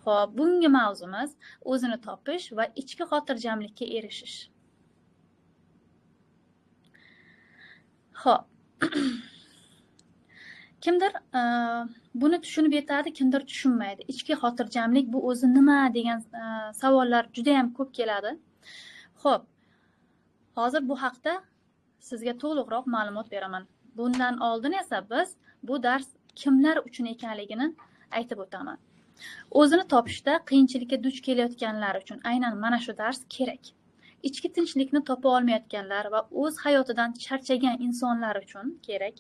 Xo'p, bugungi mavzumiz o'zini topish va ichki xotirjamlikka erishish. Xo'p. Kimdir buni tushunib yetadi, kimdir tushunmaydi. Ichki xotirjamlik bu o'zi nima degan savollar juda ham ko'p keladi. Xo'p, hozir bu haqda sizga to'liqroq ma'lumot beraman. Bundan oldin esa biz bu dars kimlar uchun ekanligini aytib o'taman. O'zini topishda qiyinchilikka duch kelayotganlar uchun aynan mana shu dars kerak. Ichki tinchlikni topa olmayotganlar va o'z hayotidan charchagan insonlar uchun kerak.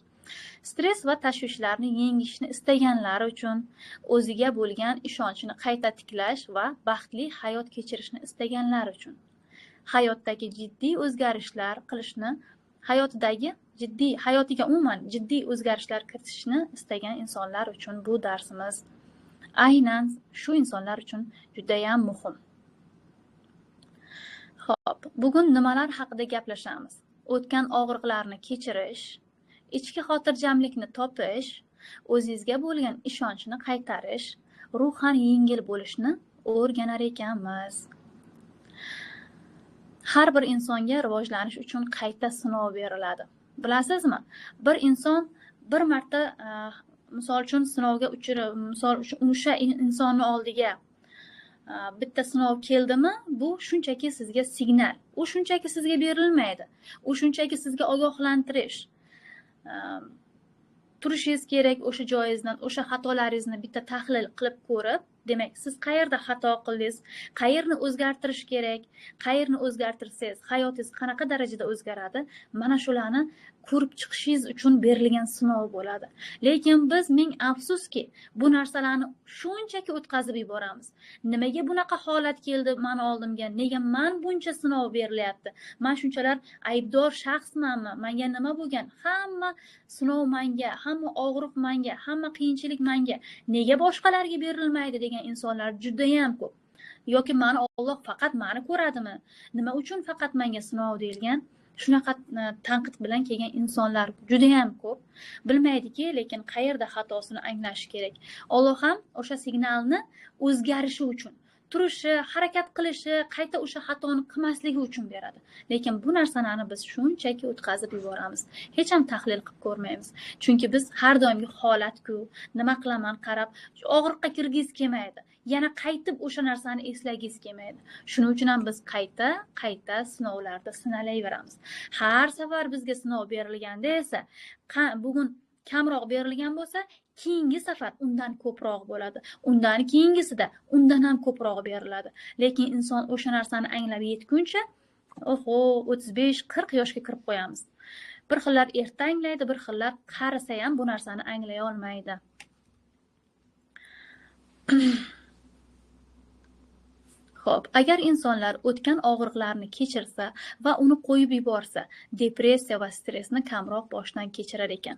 Stress va tashvishlarni yengishni istaganlar uchun, o'ziga bo'lgan ishonchni qayta tiklash va baxtli hayot kechirishni istaganlar uchun, hayotdagi jiddiy o'zgarishlar qilishni, hayotiga umuman jiddiy o'zgarishlar kiritishni istagan insonlar uchun bu darsimiz aynan shu insonlar uchun juda ham muhim. Xo'p, bugun nimalar haqida gaplashamiz? O'tgan og'riqlarni kechirish, ichki xotirjamlikni topish, o'zingizga bo'lgan ishonchni qaytarish, ruhan yengil bo'lishni o'rganar ekanmiz. Har bir insonga rivojlanish uchun qayta sinov beriladi. Bilasizmi? Bir inson bir marta misol uchun sinovga uchrab, misol uchun o'sha insonni oldiga bitta sinov keldimi, bu shunchaki sizga signal. U shunchaki sizga berilmaydi. U shunchaki sizga ogohlantirish. Turishingiz kerak o'sha joyingizdan, o'sha xatolaringizni bitta tahlil qilib ko'rib, demak, siz qayerda xato qildingiz, qayerni o'zgartirish kerak, qayerni o'zgartirsangiz hayotingiz qanaqa darajada o'zgaradi, mana shularni ko'rib chiqishingiz uchun berilgan sinov bo'ladi. Lekin biz ming afsuski bu narsalarni shunchaki o'tkazib yuboramiz. Nimaga bunaqa holat keldi meni oldimga? Nega men buncha sinov berilyapti? Men shunchalar aybdor shaxsmanmi? Menga nima bo'lgan? Hamma sinov menga, hamma og'riq menga, hamma qiyinchilik menga. Nega boshqalarga berilmaydi degan insonlar juda ham ko'p. Yoki meni Alloh faqat meni ko'radimi? Nima uchun faqat menga sinov deyilgan? Shunaqa tanqid bilan kelgan insonlar juda ham ko'p. Bilmaydiki, lekin qayerda xatosini anglashi kerak. Alloh ham o'sha signalni o'zgarishi uchun, turishi, harakat qilishi, qayta o'sha xatoni qilmasligi uchun beradi. Lekin bu narsani biz shunchaki o'tkazib yuboramiz. Hech ham tahlil qilib ko'rmaymiz. Chunki biz har doimgi holat-ku, nima qilaman qarab, og'riqqa kirgingiz kelmaydi. Yana qaytib o'sha narsani eslagingiz kelmaydi. Shuning uchun ham biz qayta-qayta sinovlarda sinalayveramiz. Har safar bizga sinov berilganda esa, bugun kamroq berilgan bo'lsa, keyingi safar undan ko'proq bo'ladi. Undan keyingisida undan ham ko'proq beriladi. Lekin inson o'sha narsani anglab yetguncha, oho, 35-40 yoshga kirib qo'yamiz. Bir xillar erta anglaydi, bir xillar qarisa ham bu narsani anglay olmaydi. Xo'p, agar insonlar o'tgan og'riqlarni kechirsa va uni qo'yib yuborsa, depressiya va stressni kamroq boshdan kechirar ekan.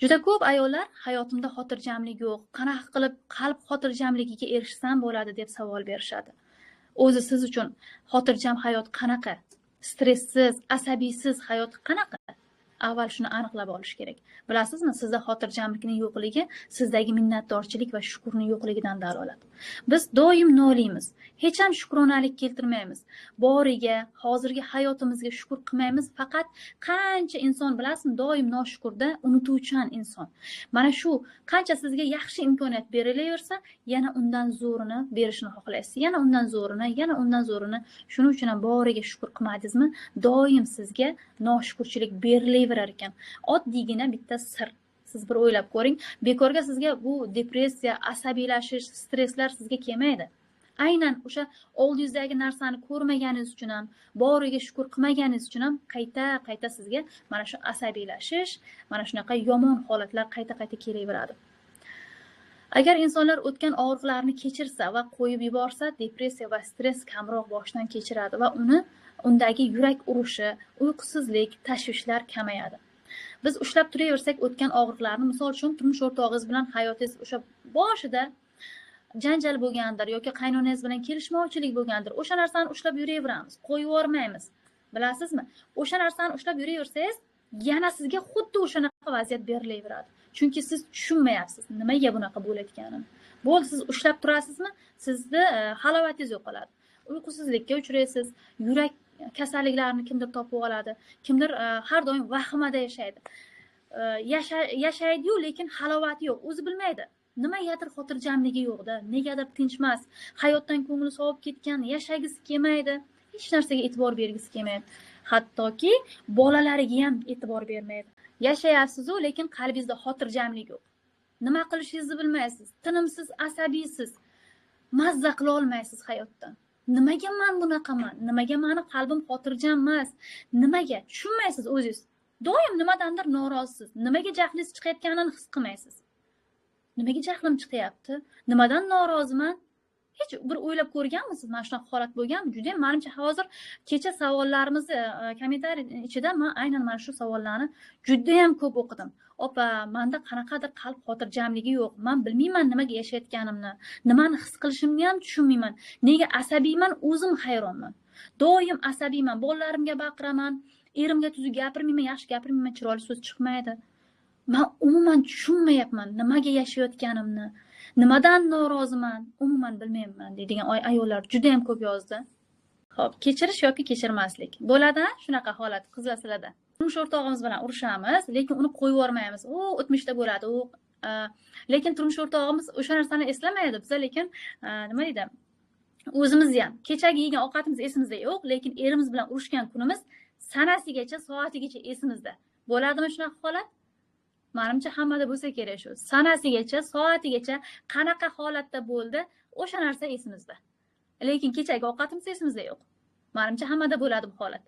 Juda ko'p ayollar hayotimda xotirjamlik yo'q, qanaqa qilib qalb xotirjamligiga erishsam bo'ladi deb savol berishadi. O'zi siz uchun xotirjam hayot qanaqa? Stresssiz, asabiysiz hayot qanaqa? Avval shuni aniqlab olish kerak. Bilasizmi, sizda xotirjamlikning yo'qligi sizdagi minnatdorchilik va shukrning yo'qligidan dalolat. Biz doim noliymiz, hech ham shukronalik keltirmaymiz. Boriga, hozirgi hayotimizga shukr qilmaymiz. Faqat qancha inson bilasizmi, doim noshukurda, unutuvchan inson. Mana shu qancha sizga yaxshi imkoniyat berilaversa, yana undan zo'rini berishni xohlaysiz. Yana undan zo'rini, yana undan zo'rini. Shuning uchun ham boriga shukr qilmadingizmi, doim sizga noshukurchilik berilaverar ekan. Oddiygina bitta sir. Siz bir o'ylab ko'ring, bekorga sizga bu depressiya, asabiylashish, stresslar sizga kelmaydi. Aynan o'sha oldingizdagi narsani ko'rmaganingiz uchun ham, boriga shukr qilmaganingiz uchun ham qayta-qayta sizga mana shu asabiylashish, mana shunaqa yomon holatlar qayta-qayta kelaveradi. Agar insonlar o'tgan og'riqlarni kechirsa va qo'yib yuborsa, depressiya va stress kamroq boshdan kechiradi va undagi yurak urishi, uyqusizlik, tashvishlar kamayadi. Biz ushlab turaversak o'tgan og'riqlarni, misol uchun turmush o'rtog'ingiz bilan hayotingiz o'sha boshida janjal bo'lgandir yoki qaynonangiz bilan kelishmovchilik bo'lgandir, o'sha narsani ushlab yuraveramiz, qo'yib yubormaymiz. Bilasizmi? O'sha narsani ushlab yuraversangiz, yana sizga xuddi o'shanaqa vaziyat berilaveradi. Chunki siz tushunmayapsiz nimaga bunaqa bo'layotganini. Bo'ldi, siz ushlab turasizmi, sizni halovatingiz yo'qoladi. Uyqusizlikka uchraysiz, yurak kasalliklarini kimdir topib oladi, kimdir har doim vahimada yashaydi. Yashaydi-yu, lekin halovati yo'q, o'zi bilmaydi. Nimagadir xotirjamligi yo'qda, negadir tinchmas, hayotdan ko'ngli sovib ketgan, yashagisi kelmaydi, hech narsaga e'tibor bergisi kelmaydi. Hattoki bolalariga ham e'tibor bermaydi. Yashayapsiz-u, lekin qalbingizda xotirjamlik yo'q. Nima qilishingizni bilmaysiz, tinimsiz, asabiysiz, mazza qila olmaysiz hayotdan. Nimaga men bunaqaman? Nimaga meni qalbim xotirjam emas? Nimaga? Tushunmaysiz o'zingiz. Doim nimadandir norozisiz. Nimaga jahlingiz chiqayotganini his qilmaysiz. Nimaga jahlim chiqyapti? Nimadan noroziman? Hech bir o'ylab ko'rganmisiz? Mana shunaqa holat bo'lganmi? Juda ham menimcha hozir kecha savollarimizni kommentariy ichida men aynan mana shu savollarni juda ham ko'p o'qidim. Opa, menda qanaqadir qalb xotirjamligi yo'q. Men bilmayman nimaga yashayotganimni, nimani his qilishimni ham tushunmayman. Nega asabiyman, o'zim hayronman. Doim asabiyman, bolalarimga baqiraman, erimga tuzuk gapirmayman, yaxshi gapirmayman, chiroyli so'z chiqmaydi. Men umuman tushunmayapman nimaga yashayotganimni, nimadan noroziman, umuman bilmayman deydigan ayollar juda ham ko'p yozdi. Xo'p, kechirish yoki kechirmaslik. Bo'ladi shunaqa holat qizlar sizlarda. Turmush o'rtog'imiz bilan urushamiz, lekin uni qo'yib yubormaymiz. U o'tmishda bo'ladi, u lekin turmush o'rtog'imiz o'sha narsani eslamaydi. Biza lekin nima deydi? O'zimiz ham kechagi yegan ovqatimiz esimizda yo'q, lekin erimiz bilan urushgan kunimiz sanasigacha, soatigacha esimizda. Bo'ladimi shunaqa holat? Menimcha hammada bo'lsa kerak shu. Sanasigacha, soatigacha qanaqa holatda bo'ldi, o'sha narsa esimizda. Lekin kechagi ovqatimiz esimizda yo'q. Menimcha hammada bo'ladi bu holat.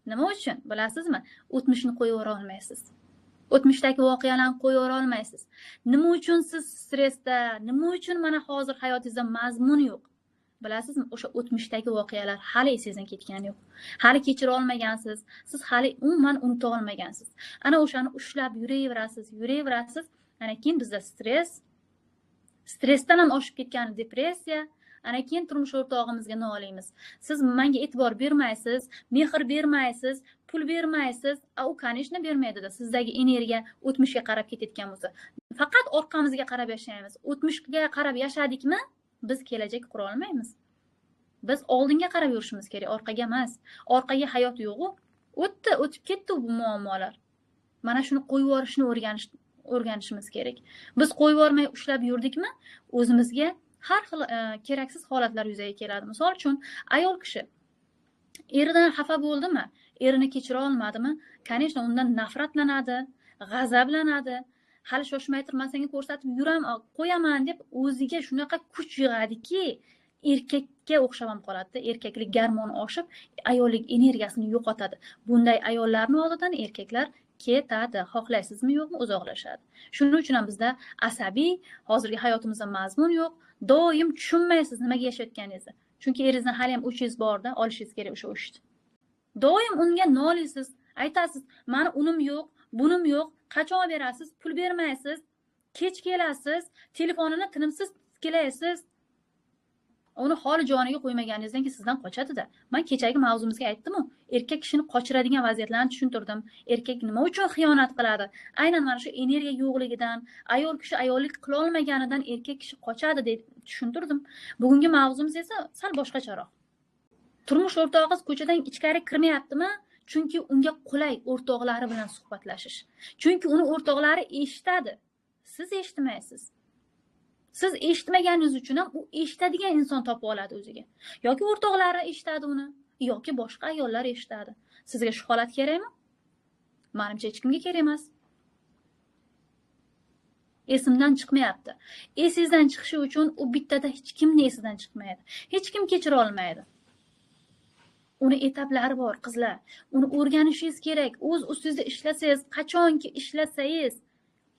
Nima uchun? Bilasizmi? O'tmishni qo'yib yubora olmaysiz. O'tmishdagi voqealarni qo'yib yubora olmaysiz. Nima uchun siz stressda, nima uchun mana hozir hayotingizda mazmun yo'q? Bilasizmi? O'sha o'tmishdagi voqealar hali esingizdan ketgani yo'q. Hali kechira olmagansiz, siz hali umuman unuta olmagansiz. Ana o'shani ushlab yuraverasiz, yuraverasiz. Ana keyin bizda stress, stressdan ham oshib ketgan depressiya. Ana keyin turmush o'rtog'imizga noliymiz. Siz menga e'tibor bermaysiz, mehr bermaysiz, pul bermaysiz. U конечно bermaydi-da. Sizdagi energiya o'tmishga qarab ketayotgan bo'lsa. Faqat orqamizga qarab yashaymiz. O'tmishga qarab yashadikmi, biz kelajak qura olmaymiz. Biz oldinga qarab yurishimiz kerak, orqaga emas. Orqaga hayot yo'q-u. O'tdi, o'tib ketdi bu muammolar. Mana shuni qo'yib yuborishni o'rganishimiz kerak. Biz qo'yib yubormay ushlab yurdikmi, o'zimizga har xil keraksiz holatlar yuzaga keladi. Misol uchun, ayol kishi eridan xafa bo'ldimi, erini kechira olmadimi, конечно, undan nafratlanadi, g'azablanadi. Hali shoshmay tur, men senga ko'rsatib yuram, qo'yaman deb o'ziga shunaqa kuch yig'adiki, erkakka o'xshab ham qoladi. Erkaklik gormoni oshib, ayollik energiyasini yo'qotadi. Bunday ayollarning oldidan erkaklar ketadi, xohlaysizmi yo'qmi uzoqlashadi. Shuning uchun ham bizda asabiy, hozirgi hayotimizda mazmun yo'q. Doim tushunmaysiz nimaga yashayotganingizni. Chunki eringizdan hali ham o'chingiz borda, olishingiz kerak o'sha o'chni. Doim unga noliysiz, aytasiz, mani unim yo'q, bunim yo'q, qachon berasiz, pul bermaysiz, kech kelasiz, telefonini tinimsiz kelaysiz. Uni holi joniga qo'ymaganingizdan keyin sizdan qochadi-da. Men kechagi mavzumizga aytdim-ku, erkak kishini qochiradigan vaziyatlarni tushuntirdim. Erkak nima uchun xiyonat qiladi? Aynan mana shu energiya yo'qligidan, ayol kishi ayollik qila olmaganidan erkak kishi qochadi deb tushuntirdim. Bugungi mavzumiz esa sal boshqacharoq. Turmush o'rtog'ingiz ko'chadan ichkari kirmayaptimi? Chunki unga qulay o'rtoqlari bilan suhbatlashish. Chunki uni o'rtoqlari eshitadi. Siz eshitmaysiz. Siz eshitmaganingiz uchun ham u eshitadigan inson topib oladi o'ziga. Yoki o'rtoqlari eshitadi uni, yoki boshqa ayollar eshitadi. Sizga shu holat kerakmi? Menimcha hech kimga kerak emas. Esimdan chiqmayapti. Esingizdan chiqishi uchun u bittada hech kimni esidan chiqmaydi. Hech kim kechira olmaydi. Uni etaplari bor, qizlar. Uni o'rganishingiz kerak. O'z ustingizda ishlasangiz, qachonki ishlasangiz,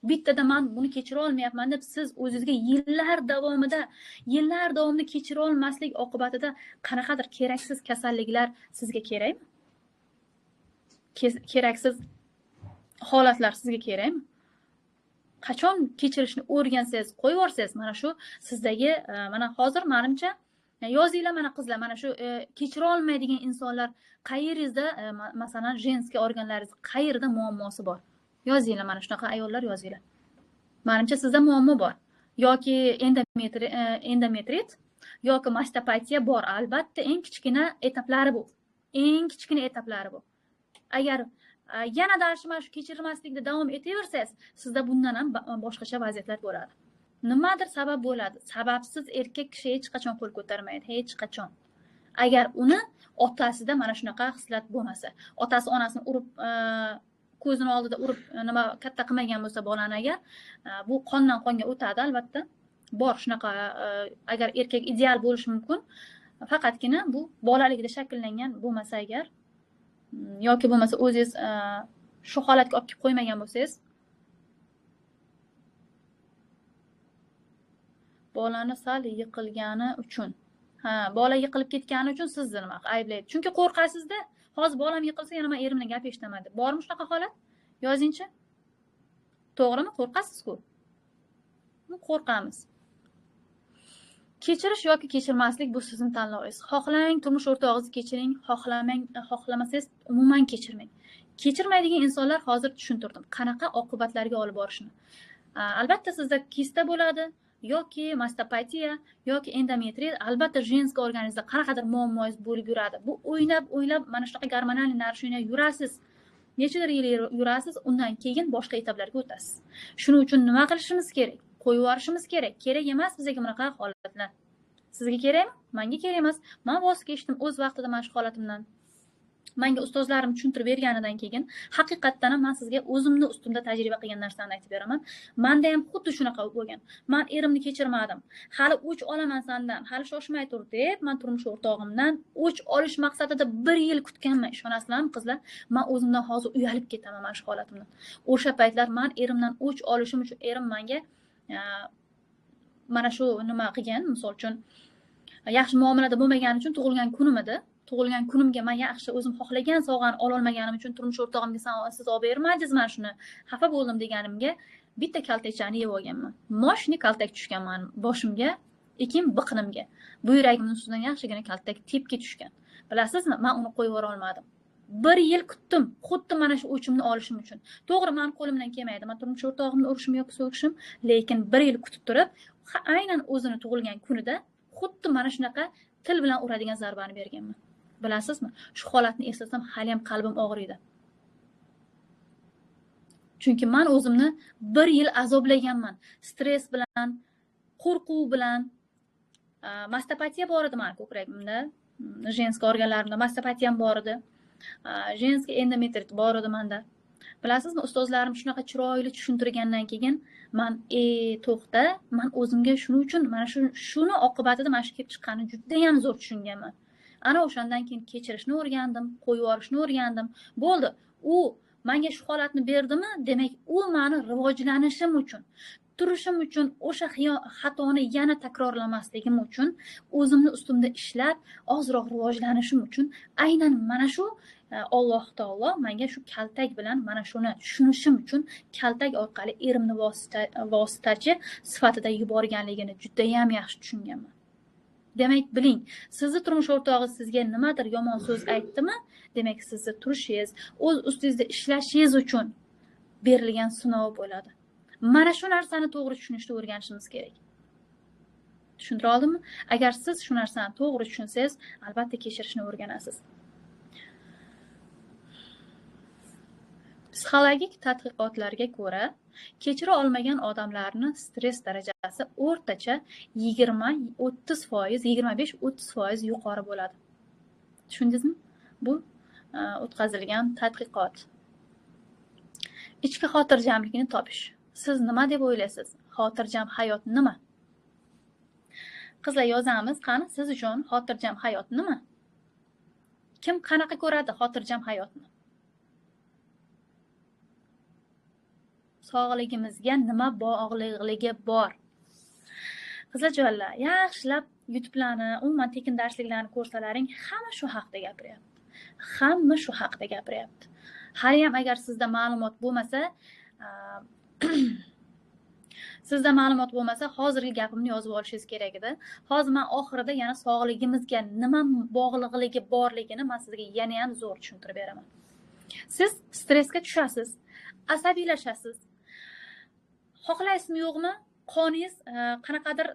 bittada men buni kechira olmayapman deb siz o'zingizga yillar davomida kechira olmaslik oqibatida qanaqadir keraksiz kasalliklar sizga kerakmi? Keraksiz holatlar sizga kerakmi? Qachon kechirishni o'rgansangiz, qo'yib yuborsangiz, mana shu sizdagi mana hozir menimcha yozinglar mana qizlar, mana shu kechira olmaydigan insonlar qayeringizda, masalan, женский organlaringiz qayerda muammosi bor? Yozinglar, mana shunaqa ayollar yozinglar. Menimcha sizda muammo bor. Yoki endometrit yoki mastopatiya bor. Albatta eng kichkina etaplari bu. Eng kichkina etaplari bu. Agar yana dashi mana shu kechirmaslikda davom etaversangiz, sizda bundan ham boshqacha vaziyatlar bo'ladi. Nimadir sabab bo'ladi. Sababsiz erkak kishi hech qachon qo'l ko'tarmaydi, hech qachon. Agar uni otasida mana shunaqa xislat bo'lmasa, otasi onasini urib, ko'zini oldida urib nima katta qilmagan bo'lsa bolani, agar bu qondan qonga o'tadi albatta. Bor shunaqa, agar erkak ideal bo'lishi mumkin, faqatgina bu bolaligida shakllangan bo'lmasa agar, yoki bo'lmasa o'zingiz shu holatga olib kelib qo'ymagan bo'lsangiz, bolani sal yiqilgani uchun, ha, bola yiqilib ketgani uchun sizni nima ayblaydi? Chunki qo'rqasizda, hozir bolam yiqilsa yana men erim bilan gap eshitaman deb. Bormi shunaqa holat? Yozingchi. To'g'rimi? Qo'rqasiz-ku. Qo'rqamiz. Kechirish yoki kechirmaslik bu sizning tanlovingiz. Xohlang turmush o'rtog'ingizni kechiring, xohlamang, xohlamasangiz umuman kechirmang. Kechirmaydigan insonlar hozir tushuntirdim, qanaqa oqibatlarga olib borishini. Albatta sizda kista bo'ladi yoki mastopatiya yoki endometrit, albatta женский organizmda qanaqadir muammoingiz bo'lib yuradi. Bu o'ynab-o'ynab mana shunaqa gormonal нарушение yurasiz. Nechadir yil yurasiz, undan keyin boshqa etaplarga o'tasiz. Shuning uchun nima qilishimiz kerak? Qo'yib yuborishimiz kerak. Kerak emas bizga bunaqa holatlar. Sizga kerakmi? Menga kerak emas. Men voz kechdim o'z vaqtida mana shu holatimdan. Menga ustozlarim tushuntirib berganidan keyin haqiqatdan ham men sizga o'zimni ustimda tajriba qilgan narsani aytib beraman. Menda ham xuddi shunaqa bo'lgan. Men erimni kechirmadim. Hali o'ch olaman sendan, hali shoshmay tur deb men turmush o'rtog'imdan o'ch olish maqsadida 1 yil kutganman. Ishonasizlarmi qizlar? Men o'zimdan hozir uyalib ketaman mana shu holatimdan. O'sha paytlar men erimdan o'ch olishim uchun erim menga mana shu nima qilgan, misol uchun yaxshi muomalada bo'lmagani uchun tug'ilgan kunim edi. Tug'ilgan kunimga men yaxshi o'zim xohlagan sovg'ani ola olmaganim uchun turmush o'rtog'imga siz olib bermadingiz, mana shuni xafa bo'ldim deganimga bitta kaltakchani yeb olganman. Moshni kaltak tushgan meni boshimga, keyin biqinimga. Buyragimning ustidan yaxshigina kaltak tepki tushgan. Bilasizmi, men uni qo'yib yubora olmadim. 1 yil kutdim, xuddi mana shu o'chimni olishim uchun. To'g'ri, meni qo'limdan kelmaydi. Men turmush o'rtog'imni urishim yoki so'kishim, lekin 1 yil kutib turib, aynan o'zini tug'ilgan kunida xuddi mana shunaqa til bilan uradigan zarbani berganman. Bilasizmi? Shu holatni eslasam hali ham qalbim og'riydi. Chunki men o'zimni 1 yil azoblaganman. Stress bilan, qo'rquv bilan, mastopatiya bor edi meni ko'kragimda, женский organlarimda mastopatiyam bor edi. Женский endometrit bor edi menda. Bilasizmi, ustozlarim shunaqa chiroyli tushuntirgandan keyin men to'xta, men o'zimga shuning uchun mana shuni oqibatida mana shu kelib chiqqanini juda ham zo'r tushunganman. Ana o'shandan keyin kechirishni o'rgandim, qo'yib yuborishni o'rgandim. Bo'ldi. U menga shu holatni berdimi, demak, u meni rivojlanishim uchun, turishim uchun, o'sha xatoni yana takrorlamasligim uchun, o'zimni ustimda ishlab, ozroq rivojlanishim uchun aynan mana shu Alloh taolo menga shu kaltak bilan mana shuni tushunishim uchun kaltak orqali erimni vositachi sifatida yuborganligini juda ham yaxshi tushunganman. Demak, biling, sizni turmush o'rtog'ingiz sizga nimadir yomon so'z aytdimi, demak, sizni turishingiz, o'z ustingizda ishlashingiz uchun berilgan sinov bo'ladi. Mana shu narsani to'g'ri tushunishni o'rganishimiz kerak. Tushuntira oldimmi? Agar siz shu narsani to'g'ri tushunsangiz, albatta kechirishni o'rganasiz. Psixologik tadqiqotlarga ko'ra, kechira olmagan odamlarning stress darajasi o'rtacha 20-30%, 25-30% yuqori bo'ladi. Tushundingizmi? Bu o'tkazilgan tadqiqot. Ichki xotirjamlikni topish. Siz nima deb o'ylaysiz? Xotirjam hayot nima? Qizlar yozamiz, qani siz uchun xotirjam hayot nima? Kim qanaqa ko'radi xotirjam hayotni? Sog'ligimizga nima bog'liqligi bor? Qizlarjonlar, yaxshilab YouTube'larni, umuman tekin darsliklarni ko'rsalaring, hamma shu haqda gapiryapti. Hamma shu haqda gapiryapti. Hali ham agar sizda ma'lumot bo'lmasa, hozirgi gapimni yozib olishingiz kerak edi. Hozir men oxirida yana sog'ligimizga nima bog'liqligi borligini men sizga yana ham zo'r tushuntirib beraman. Siz stressga tushasiz. Asabiylashasiz. Xohlaysizmi yo'qmi? Qoningiz qanaqadir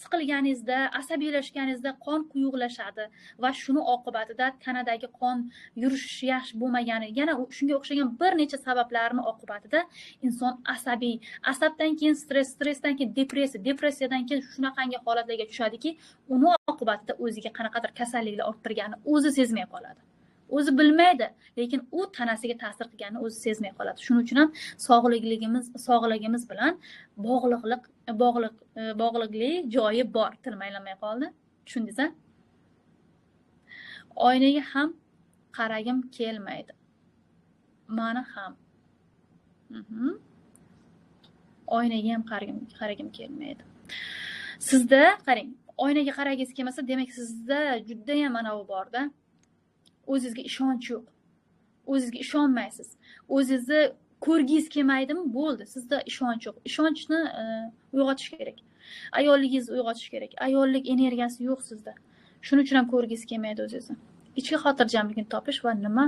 siqilganingizda, asabiylashganingizda qon quyuqlashadi va shuni oqibatida tanadagi qon yurishi yaxshi bo'lmagani, yana shunga o'xshagan bir necha sabablarni oqibatida inson asabiy, asabdan keyin stress, stressdan keyin depressiya, depressiyadan keyin shunaqangi holatlarga tushadiki, uni oqibatida o'ziga qanaqadir kasalliklar orttirganini o'zi sezmay qoladi. O'zi bilmaydi, lekin u tanasiga ta'sir qilganini o'zi sezmay qoladi. Shuning uchun ham sog'lig'imiz bilan bog'liqli joyi bor. Tilim aylanmay qoldi. Tushundingiz-a? Oynaga ham qaragim kelmaydi. Mani ham. Oynaga ham qaragim kelmaydi. Sizda qarang, oynaga qaragingiz kelmasa, demak sizda juda ham manavi bor-da. O'zingizga ishonch yo'q. O'zingizga ishonmaysiz. O'zingizni ko'rgingiz kelmaydimi? Bo'ldi, sizda ishonch yo'q. Ishonchni uyg'otish kerak. Ayolligingizni uyg'otish kerak. Ayollik energiyasi yo'q sizda. Shuning uchun ham ko'rgingiz kelmaydi o'zingizni. Ichki xotirjamlikni topish va nima,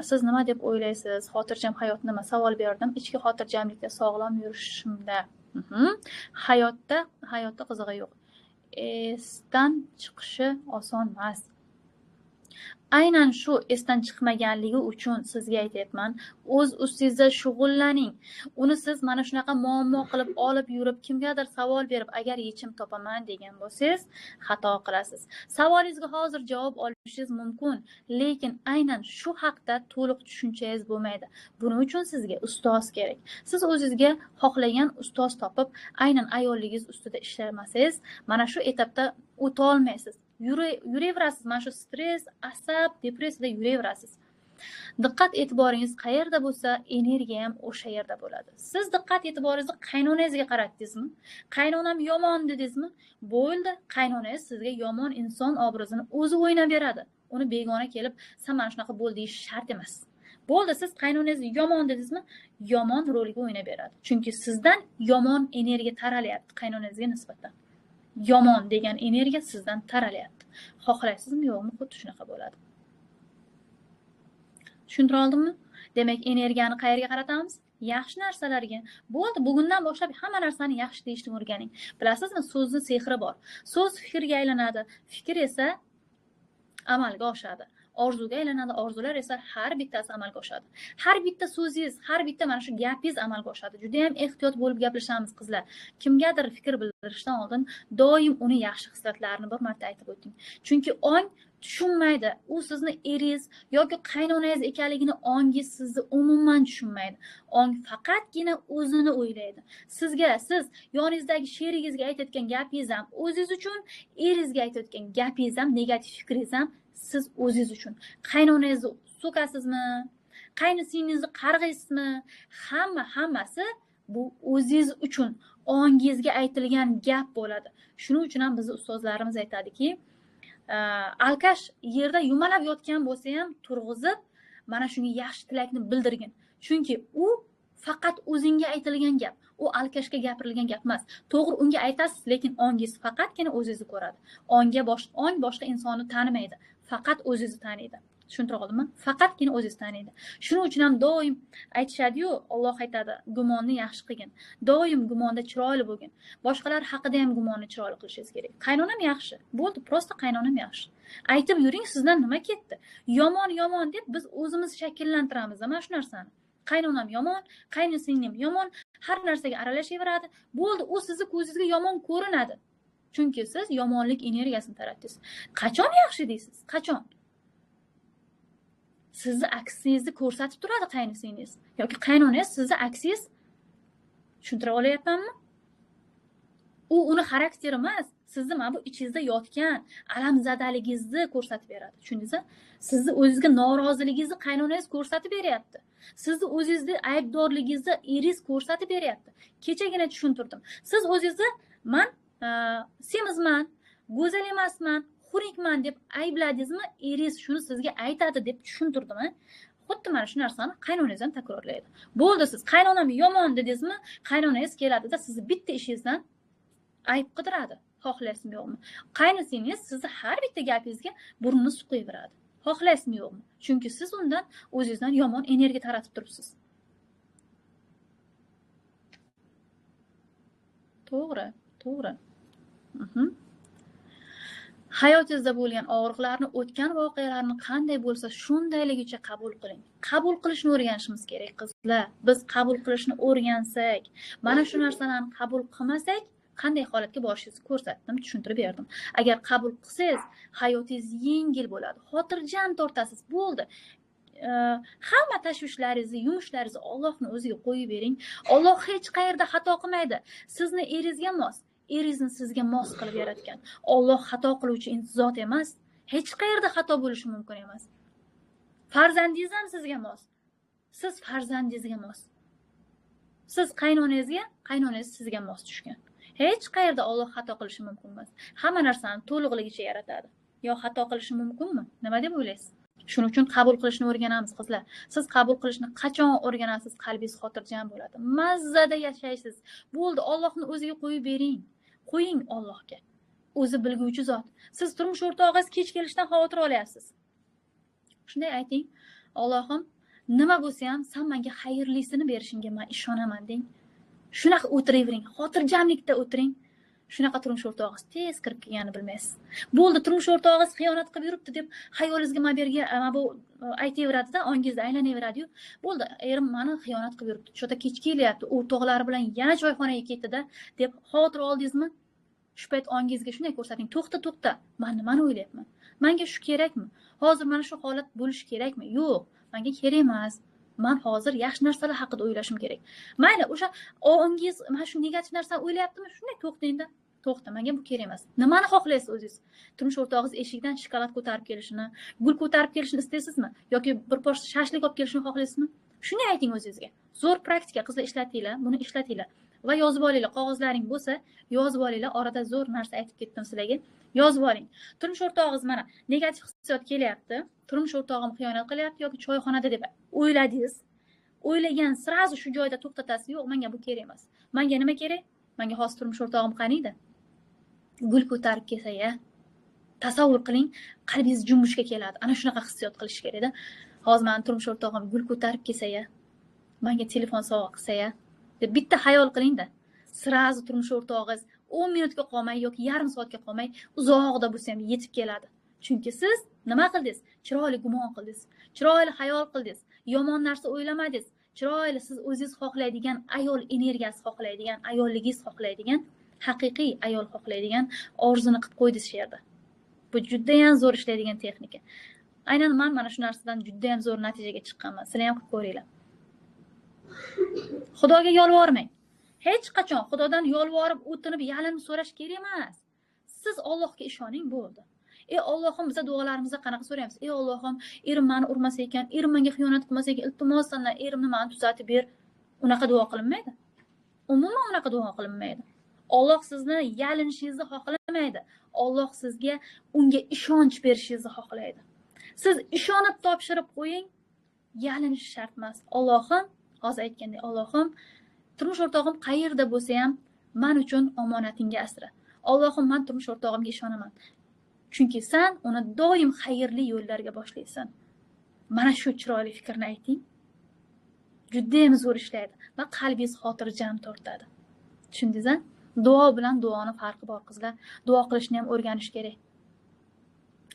siz nima deb o'ylaysiz? Xotirjam hayot nima? Savol berdim. Ichki xotirjamlikda sog'lom yurishimda. Hayotda qizig'i yo'q. Esdan chiqishi oson emas. Aynan shu esdan chiqmaganligi uchun sizga aytyapman, o'z ustingizda shug'ullaning. Uni siz mana shunaqa muammo qilib olib yurib, kimgadir savol berib, agar yechim topaman degan bo'lsangiz, xato qilasiz. Savolingizga hozir javob olishingiz mumkin, lekin aynan shu haqda to'liq tushunchangiz bo'lmaydi. Buning uchun sizga ustoz kerak. Siz o'zingizga xohlagan ustoz topib, aynan ayolligingiz ustida ishlamasangiz, mana shu etapda o'ta olmaysiz. Yuraverasiz, mana shu stress, asab, depressiyada yuraverasiz. Diqqat e'tiboringiz qayerda bo'lsa, energiya ham o'sha yerda bo'ladi. Siz diqqat e'tiboringizni qaynonangizga qaratdingizmi? Qaynonam yomon dedingizmi? Bo'ldi, qaynonangiz sizga yomon inson obrazini o'zi o'ynab beradi. Uni begona kelib, sen mana shunaqa bo'l deyish shart emas. Bo'ldi, siz qaynonangizni yomon dedingizmi? Yomon rolga o'ynab beradi. Chunki sizdan yomon energiya taralyapti qaynonangizga nisbatan. Yomon degan energiya sizdan taralyapti. Xohlaysizmi yo'qmi, xuddi shunaqa bo'ladi. Tushuntira oldimmi? Demak, energiyani qayerga qaratamiz? Yaxshi narsalarga. Bo'ldi, bugundan boshlab hamma narsani yaxshi deyishni o'rganing. Bilasizmi, so'zni sehri bor. So'z fikrga aylanadi, fikr esa amalga oshadi. Orzuga aylanadi, orzular esa har bittasi amalga oshadi. Har bitta so'zingiz, har bitta mana shu gapingiz amalga oshadi. Juda ham ehtiyot bo'lib gaplashamiz qizlar. Kimgadir fikr bildirishdan oldin doim uni yaxshi xislatlarini bir marta aytib o'ting. Chunki ong tushunmaydi. U sizni eringiz yoki qaynonangiz ekanligini ongingiz sizni umuman tushunmaydi. Ong faqatgina o'zini o'ylaydi. Sizga, siz yoningizdagi sherigingizga aytayotgan gapingiz ham o'zingiz uchun, eringizga aytayotgan gapingiz ham, negativ fikringiz ham siz o'zingiz uchun. Qaynonangizni so'kasizmi? Qaynisingizni qarg'aysizmi? Hammasi bu o'zingiz uchun, ongingizga aytilgan gap bo'ladi. Shuning uchun ham bizni ustozlarimiz aytadiki, alkash yerda yumalab yotgan bo'lsa ham turg'izib, mana shunga yaxshi tilakni bildirgin. Chunki u faqat o'zingga aytilgan gap, u alkashga gapirilgan gap emas. To'g'ri, unga aytasiz, lekin ongingiz faqatgina o'zingizni ko'radi. Ong boshqa insonni tanimaydi, faqat o'zingizni taniydi. Tushuntira oldimmi? Faqatgina o'zingizni taniydi. Shuning uchun ham doim aytishadi-yu, Alloh aytadi, gumonni yaxshi qilgin. Doim gumonda chiroyli bo'lgin. Boshqalar haqida ham gumonni chiroyli qilishingiz kerak. Qaynonam yaxshi. Bo'ldi, prosta qaynonam yaxshi. Aytib yuring, sizdan nima ketdi? Yomon yomon deb biz o'zimiz shakllantiramiz mana shu narsani. Qaynonam yomon, qaynisinglim yomon, har narsaga aralashaveradi. Bo'ldi, u sizni ko'zingizga yomon ko'rinadi. Chunki siz yomonlik energiyasini taratdingiz. Qachon yaxshi deysiz? Qachon? Sizni aksingizni ko'rsatib turadi qaynisingiz yoki qaynonangiz sizni aksingiz. Tushuntira olyapmanmi? U uni xarakteri emas, sizni mana bu ichingizda yotgan alamzadaligingizni ko'rsatib beradi. Tushundingizmi? Sizni o'zingizga noroziligingizni qaynonangiz ko'rsatib beryapti. Sizni o'zingizni aybdorligingizni eringiz ko'rsatib beryapti. Kechagina tushuntirdim. Siz o'zingizni man semizman, go'zal emasman, xunukman deb aybladingizmi? Eringiz shuni sizga aytadi deb tushuntirdim. Xuddi mana shu narsani qaynonangiz ham takrorlaydi. Bo'ldi, siz qaynonam yomon dedingizmi? Qaynonangiz keladida sizni bitta ishingizdan ayb qidiradi. Xohlaysizmi yo'qmi? Qaynisingiz sizni har bitta gapingizga burnini suqaveradi. Xohlaysizmi yo'qmi? Chunki siz undan o'zingizdan yomon energiya taratib turibsiz. To'g'ri, to'g'ri. Hayotingizda bo'lgan og'riqlarni, o'tgan voqealarni qanday bo'lsa shundayligicha qabul qiling. Qabul qilishni o'rganishimiz kerak, qizlar. Biz qabul qilishni o'rgansak, mana shu narsalarni qabul qilmasak, qanday holatga borishingizni ko'rsatdim, tushuntirib berdim. Agar qabul qilsangiz, hayotingiz yengil bo'ladi. Xotirjam tortasiz, bo'ldi. Hamma tashvishlaringizni, yumushlaringizni Allohning o'ziga qo'yib bering. Alloh hech qayerda xato qilmaydi. Sizni eringizga mos, eringizni sizga mos qilib yaratgan. Alloh xato qiluvchi zot emas. Hech qayerda xato bo'lishi mumkin emas. Farzandingiz ham sizga mos. Siz farzandingizga mos. Siz qaynonangizga, qaynonangiz sizga mos tushgan. Hech qayerda Alloh xato qilishi mumkin emas. Hamma narsani to'liqligicha yaratadi. Yo xato qilishi mumkinmi? Nima deb o'ylaysiz? Shuning uchun qabul qilishni o'rganamiz, qizlar. Siz qabul qilishni qachon o'rganasiz, qalbingiz xotirjam bo'ladi. Mazzada yashaysiz. Bo'ldi, Allohning o'ziga qo'yib bering. Qo'ying Allohga. O'zi bilguvchi zot. Siz turmush o'rtog'ingiz kech kelishdan xavotir olyapsiz. Shunday ayting: Allohim, nima bo'lsa ham sen menga xayrlisini berishingga men ishonaman deng. Shunaqa o'tiravering, xotirjamlikda o'tiring. Shunaqa turmush o'rtog'ingiz tez kirib kelganini bilmaysiz. Bo'ldi, turmush o'rtog'ingiz xiyonat qilib yuribdi deb xayolingizga mana bu yerga mana bu aytaveradida, ongingizda aylanaveradi-yu. Bo'ldi, erim meni xiyonat qilib yuribdi. Cho'ta kech kelyapti, o'rtoqlari bilan yana choyxonaga ketdi-da deb xavotir oldingizmi? Shu payt ongingizga shunday ko'rsating: to'xta, to'xta, men nimani o'ylayapman? Menga shu kerakmi? Hozir mana shu holat bo'lishi kerakmi? Yo'q, menga kerak emas. Men hozir yaxshi narsalar haqida o'ylashim kerak. Mayli, o'sha ongingiz mana shu negativ narsani o'ylayaptimi? Shunday to'xtangda. To'xta, menga bu kerak emas. Nimani xohlaysiz o'zingiz? Turmush o'rtog'ingiz eshikdan shokolad ko'tarib kelishini, gul ko'tarib kelishini istaysizmi? Yoki bir posh shashlik olib kelishini xohlaysizmi? Shuni ayting o'zingizga. Zo'r praktika, qizlar, ishlatinglar, buni ishlatinglar va yozib olinglar. Qog'ozlaring bo'lsa, yozib olinglar. Orada zo'r narsa aytib ketdim sizlarga. Yozib oling. Turmush o'rtog'ingiz mana negativ hissiyot kelyapti. Turmush o'rtog'im xiyonat qilyapti yoki choyxonada deb o'yladingiz. O'ylagan srazu shu joyda to'xtatasiz. Yo'q, menga bu kerak emas. Menga nima kerak? Menga hozir turmush o'rtog'im qaniydi? Gul ko'tarib kelsa-ya. Tasavvur qiling, qalbingiz junbushga keladi. Ana shunaqa hissiyot qilish kerak-da. Hozir meni turmush o'rtog'im gul ko'tarib kelsa-ya, menga telefon sovg'a qilsa-ya deb bitta xayol qiling-da. Srazu turmush o'rtog'ingiz 10 minutga qolmay yoki yarim soatga qolmay uzoqda bo'lsa ham yetib keladi. Chunki siz nima qildingiz? Chiroyli gumon qildingiz, chiroyli xayol qildingiz, yomon narsa o'ylamadingiz. Chiroyli siz o'zingiz xohlaydigan ayol energiyasi xohlaydigan, ayolligingiz xohlaydigan, haqiqiy ayol xohlaydigan orzuni qilib qo'ydingiz shu yerda. Bu juda ham zo'r ishlaydigan texnika. Aynan men mana shu narsadan juda ham zo'r natijaga chiqqanman. Sizlar ham qilib ko'ringlar. Xudoga yolvormang. Hech qachon Xudodan yolvorib, o'tinib, yalinib so'rash kerak emas. Siz Allohga ishoning, bo'ldi. Ey Allohim, biz duolarimizda qanaqa so'raymiz? Ey Allohim, erim meni urmasa ekan, erim menga xiyonat qilmasa ekan, iltimos sendan erimni meni tuzatib ber. Unaqa duo qilinmaydi. Umuman unaqa duo qilinmaydi. Alloh sizni yalinishingizni xohlamaydi. Alloh sizga unga ishonch berishingizni xohlaydi. Siz ishonib topshirib qo'ying, yalinish shart emas. Allohim, hozir aytgandek, Allohim, turmush o'rtog'im qayerda bo'lsa ham men uchun omonatingga asra. Allohim, men turmush o'rtog'imga ishonaman. Chunki sen uni doim xayrli yo'llarga boshlaysan. Mana shu chiroyli fikrni ayting. Juda ham zo'r ishlaydi va qalbingiz xotirjam tortadi. Tushundingiz-a? Duo bilan duoni farqi bor, qizlar. Duo qilishni ham o'rganish kerak.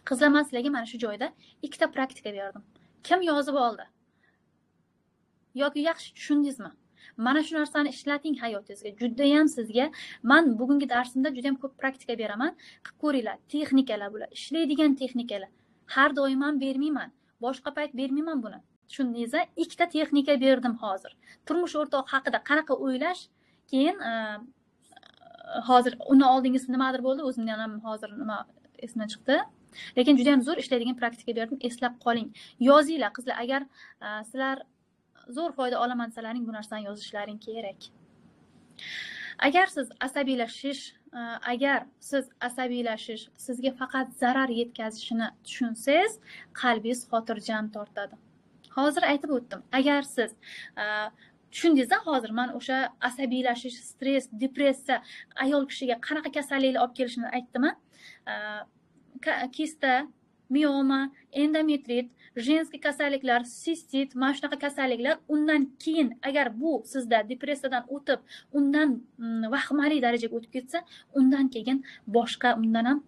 Qizlar, men sizlarga mana shu joyda ikkita praktika berdim. Kim yozib oldi? Yoki yaxshi tushundingizmi? Mana shu narsani ishlating hayotingizga. Juda ham sizga men bugungi darsimda juda ham ko'p praktika beraman. Qilib ko'ringlar, texnikalar bular, ishlaydigan texnikalar. Har doim ham bermayman, boshqa payt bermayman buni. Tushundingiz-a? Ikkita texnika berdim hozir. Turmush o'rtoq haqida qanaqa o'ylash, keyin hozir uni oldingisi nimadir bo'ldi, o'zimdan ham hozir nima esimdan chiqdi. Lekin juda ham zo'r ishlaydigan praktika berdim, eslab qoling. Yozinglar qizlar, agar sizlar zo'r foyda olaman desalaring, bu narsani yozishlaring kerak. Agar siz asabiylashish, sizga faqat zarar yetkazishini tushunsangiz, qalbingiz xotirjam tortadi. Hozir aytib o'tdim. Agar siz tushundingizda, hozir men o'sha asabiylashish, stress, depressiya ayol kishiga qanaqa kasalliklar olib kelishini aytdim. Kista, Mioma, endometrit, женский kasalliklar, sistit, mana shunaqa kasalliklar undan keyin agar bu sizda depressiyadan o'tib, undan vahimali darajaga o'tib ketsa, undan keyin boshqa undan ham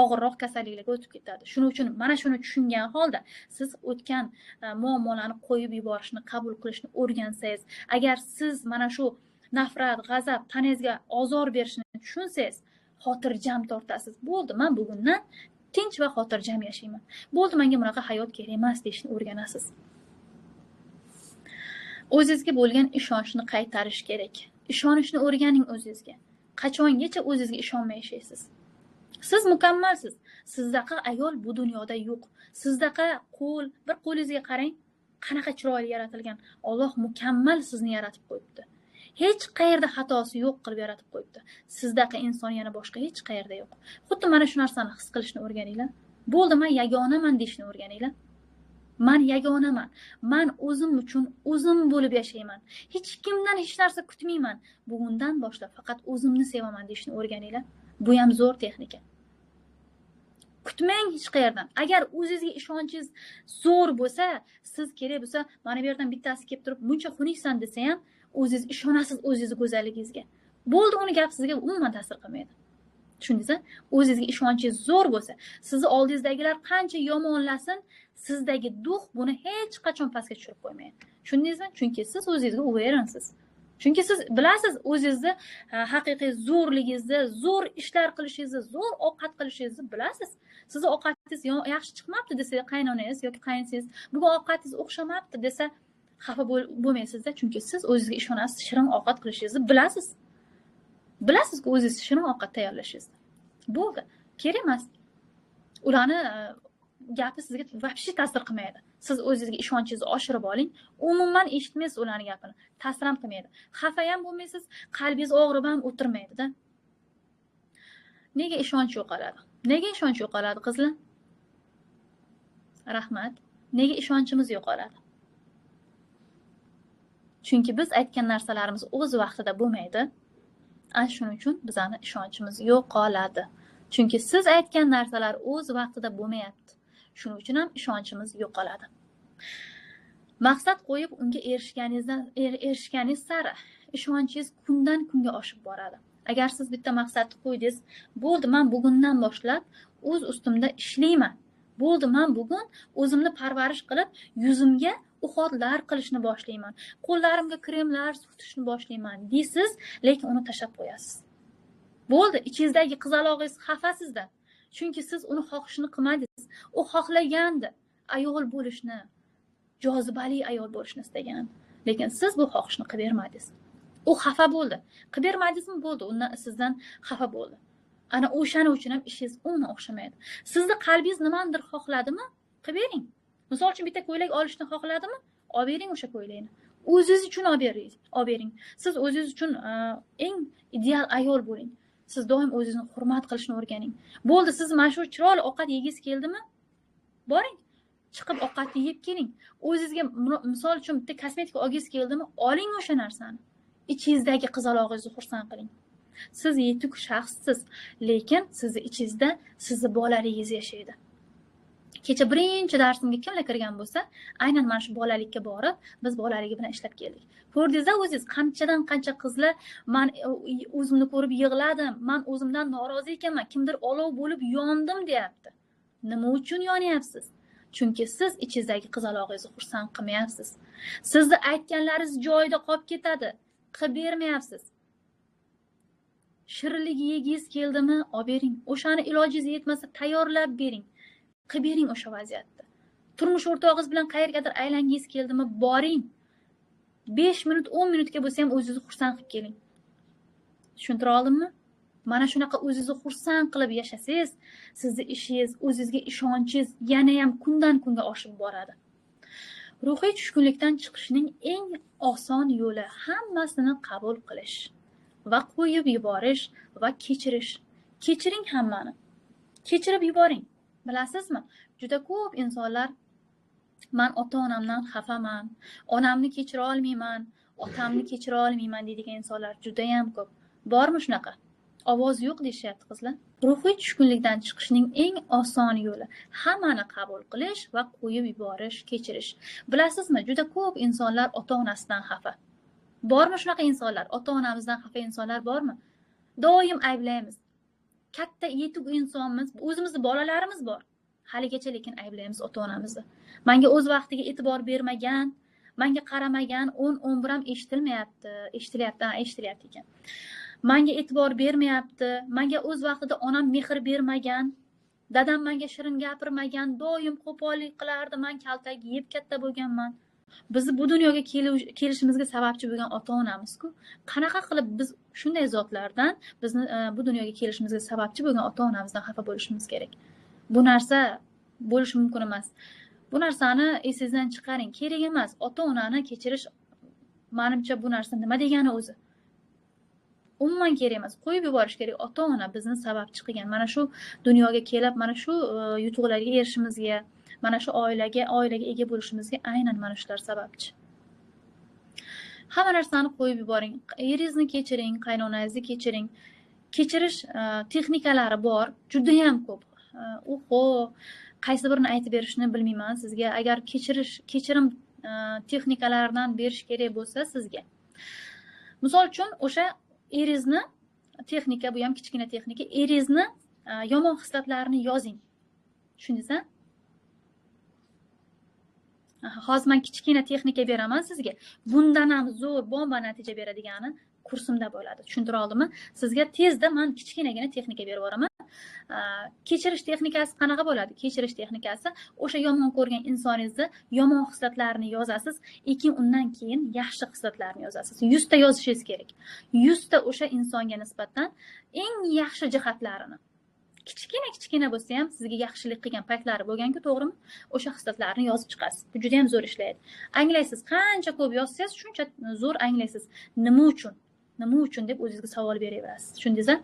og'irroq kasalliklarga o'tib ketadi. Shuning uchun mana shuni tushungan holda siz o'tgan muammolarni qo'yib yuborishni, qabul qilishni o'rgansangiz, agar siz mana shu nafrat, g'azab tanangizga ozor berishini tushunsangiz, xotirjam tortasiz. Bo'ldi, men bugundan tinch va xotirjam yashayman. Bo'ldi, menga bunaqa hayot kerak emas deyishni o'rganasiz. O'zingizga bo'lgan ishonchni qaytarish kerak. Ishonishni o'rganing o'zingizga. Qachongacha o'zingizga ishonmay yashaysiz? Siz mukammalsiz. Sizdaqa ayol bu dunyoda yo'q. Sizdaqa qo'l, bir qo'lingizga qarang, qanaqa chiroyli yaratilgan. Alloh mukammal sizni yaratib qo'yibdi. Hech qayerda xatosi yo'q qilib yaratib qo'yibdi. Sizdaqa inson yana boshqa hech qayerda yo'q. Xuddi mana shu narsani his qilishni o'rganinglar. Bo'ldi, men yagonaman deyishni o'rganinglar. Men yagonaman. Men o'zim uchun o'zim bo'lib yashayman. Hech kimdan hech narsa kutmayman. Bugundan boshlab faqat o'zimni sevaman deyishni o'rganinglar. Bu ham zo'r texnika. Kutmang hech qayerdan. Agar o'zingizga ishonchingiz zo'r bo'lsa, siz kerak bo'lsa, mana bu yerdan bittasi kelib turib, buncha xunuksan desa ham, o'zingiz ishonasiz o'zingiz go'zalligingizga. Bo'ldi, uni gap sizga umuman ta'sir qilmaydi. Tushundingizmi? O'zingizga ishonchingiz zo'r bo'lsa, sizni oldingizdagilar qancha yomonlasin, sizdagi duh buni hech qachon pastga tushirib qo'ymaydi. Tushundingizmi? Chunki siz o'zingizga уверенsiz. Chunki siz bilasiz o'zingizni haqiqiy zo'rligingizni, zo'r ishlar qilishingizni, zo'r ovqat qilishingizni bilasiz. Sizni ovqatingiz yaxshi chiqmabdi desa qaynonangiz yoki qayningiz, bugun ovqatingiz o'xshamabdi desa, xafa bo'lmaysizda, chunki siz o'zingizga ishonasiz, shirin ovqat qilishingizni bilasiz. Bilasizki, o'zingiz shirin ovqat tayyorlashingizni. Bo'ldi, kerak emas. Ularni gapi sizga вообще ta'sir qilmaydi. Siz o'zingizga ishonchingizni oshirib oling, umuman eshitmaysiz ularning gapini. Ta'sir ham qilmaydi. Xafa ham bo'lmaysiz, qalbingiz og'rib ham o'tirmaydi-da. Nega ishonch yo'qoladi? Nega ishonch yo'qoladi, qizlar? Rahmat. Nega ishonchimiz yo'qoladi? Chunki biz aytgan narsalarimiz o'z vaqtida bo'lmaydi. Ana shuning uchun bizning ishonchimiz yo'qoladi. Chunki siz aytgan narsalar o'z vaqtida bo'lmayapti. Shuning uchun ham ishonchimiz yo'qoladi. Maqsad qo'yib unga erishganingiz sari ishonchingiz kundan kunga oshib boradi. Agar siz bitta maqsadni qo'ydingiz, bo'ldi, men bugundan boshlab o'z ustimda ishlayman. Bo'ldi, men bugun o'zimni parvarish qilib, yuzimga uxotlar qilishni boshlayman. Qo'llarimga kremlar surtishni boshlayman deysiz, lekin uni tashlab qo'yasiz. Bo'ldi, ichingizdagi qizalog'ingiz xafa sizdan. Chunki siz uni xohishini qilmadingiz. U xohlagandi ayol bo'lishni, jozibali ayol bo'lishni istagan. Lekin siz bu xohishni qilib bermadingiz. U xafa bo'ldi. Qilib bermadingizmi? Bo'ldi, undan sizdan xafa bo'ldi. Ana o'shaning uchun ham ishingiz umuman o'xshamaydi. Sizni qalbingiz nimanidir xohladimi? Qilib bering. Misol uchun bitta ko'ylak olishni xohladimi? Olib bering o'sha ko'ylakni. O'zingiz uchun olib bering. Siz o'zingiz uchun eng ideal ayol bo'ling. Siz doim o'zingizni hurmat qilishni o'rganing. Bo'ldi, siz mana shu chiroyli ovqat yegingiz keldimi? Boring, chiqib ovqatni yeb keling. O'zingizga misol uchun bitta kosmetika olgingiz keldimi? Oling o'sha narsani. Ichingizdagi qizalog'ingizni xursand qiling. Siz yetuk shaxssiz, lekin sizni ichingizda sizni bolaligingiz yashaydi. Kecha birinchi darsimga kimlar kirgan bo'lsa, aynan mana shu bolalikka borib, biz bolaligi bilan ishlab keldik. Ko'rdingizda o'zingiz qanchadan qancha qizlar, men o'zimni ko'rib yig'ladim, men o'zimdan norozi ekanman, kimdir olov bo'lib yondim deyapti. Nima uchun yonyapsiz? Chunki siz ichingizdagi qizalog'ingizni xursand qilmayapsiz. Sizni aytganlaringiz joyida qolib ketadi, qilib bermayapsiz. Shirinligi yegingiz keldimi? Olib bering. O'shani ilojingiz yetmasa tayyorlab bering. Qilib bering o'sha vaziyatda. Turmush o'rtog'ingiz bilan qayergadir aylangingiz keldimi? Boring. 5 minut, 10 minutga bo'lsa ham o'zingizni xursand qilib keling. Tushuntira oldimmi? Mana shunaqa o'zingizni xursand qilib yashasangiz, sizni ishingiz, o'zingizga ishonchingiz yana ham kundan kunga oshib boradi. Ruhiy tushkunlikdan chiqishning eng oson yo'li hammasini qabul qilish va qo'yib yuborish va kechirish. Kechiring hammani. Kechirib yuboring. Bilasizmi? Juda ko'p insonlar men ota-onamdan xafaman, onamni kechira olmayman, otamni kechira olmayman deydigan insonlar juda ham ko'p. Bormi shunaqa? Ovoz yo'q deyishyapti qizlar. Ruhiy tushkunlikdan chiqishning eng oson yo'li hammani qabul qilish va qo'yib yuborish, kechirish. Bilasizmi, juda ko'p insonlar ota-onasidan xafa. Bormi shunaqa insonlar? Ota-onamizdan xafa insonlar bormi? Doim ayblaymiz. Katta yetuk insonmiz, o'zimizni bolalarimiz bor. Haligacha lekin ayblaymiz ota-onamizni. Menga o'z vaqtiga e'tibor bermagan, menga qaramagan, 10-11 ham eshitilmayapti, eshitilyapti, eshitilyapti ekan. Menga e'tibor bermayapti, menga o'z vaqtida onam mehr bermagan, dadam menga shirin gapirmagan, doim qo'pollik qilardi, men kaltak yeb katta bo'lganman. Bizni bu dunyoga kelishimizga sababchi bo'lgan ota-onamiz-ku. Qanaqa qilib biz shunday zotlardan, bizni bu dunyoga kelishimizga sababchi bo'lgan ota-onamizdan xafa bo'lishimiz kerak? Bu narsa bo'lishi mumkin emas. Bu narsani esingizdan chiqaring, kerak emas. Ota-onani kechirish, menimcha bu narsa nima degani o'zi? Umuman kerak emas. Qo'yib yuborish kerak. Ota-ona bizni sababchi qilgan. Mana shu dunyoga kelib, mana shu yutuqlarga erishishimizga, mana shu oilaga ega bo'lishimizga aynan mana shular sababchi. Hamma narsani qo'yib yuboring. Eringizni kechiring, qaynonangizni kechiring. Kechirish texnikalari bor, juda ham ko'p. Oho, qaysi birini aytib berishni bilmayman sizga. Agar kechirim texnikalaridan berish kerak bo'lsa sizga. Misol uchun, o'sha eringizni texnika, bu ham kichkina texnika, eringizni yomon xislatlarini yozing. Tushundingizmi? Hozir men kichkina texnika beraman sizga. Bundan ham zo'r bomba natija beradigani kursimda bo'ladi. Tushuntira oldimmi? Sizga tezda men kichkinagina texnika berib yuboraman. Kechirish texnikasi qanaqa bo'ladi? Kechirish texnikasi o'sha yomon ko'rgan insoningizni yomon xislatlarini yozasiz, keyin undan keyin yaxshi xislatlarini yozasiz. 100 ta yozishingiz kerak. 100 ta o'sha insonga nisbatan eng yaxshi jihatlarini. Kichkina-kichkina bo'lsa ham sizga yaxshilik qilgan paytlari bo'lgan-ku, to'g'rimi? O'sha xislatlarni yozib chiqasiz. Bu juda ham zo'r ishlaydi. Anglaysiz, qancha ko'p yozsangiz, shuncha zo'r anglaysiz. Nima uchun? Nima uchun deb o'zingizga savol beraverasiz. Tushundingizmi?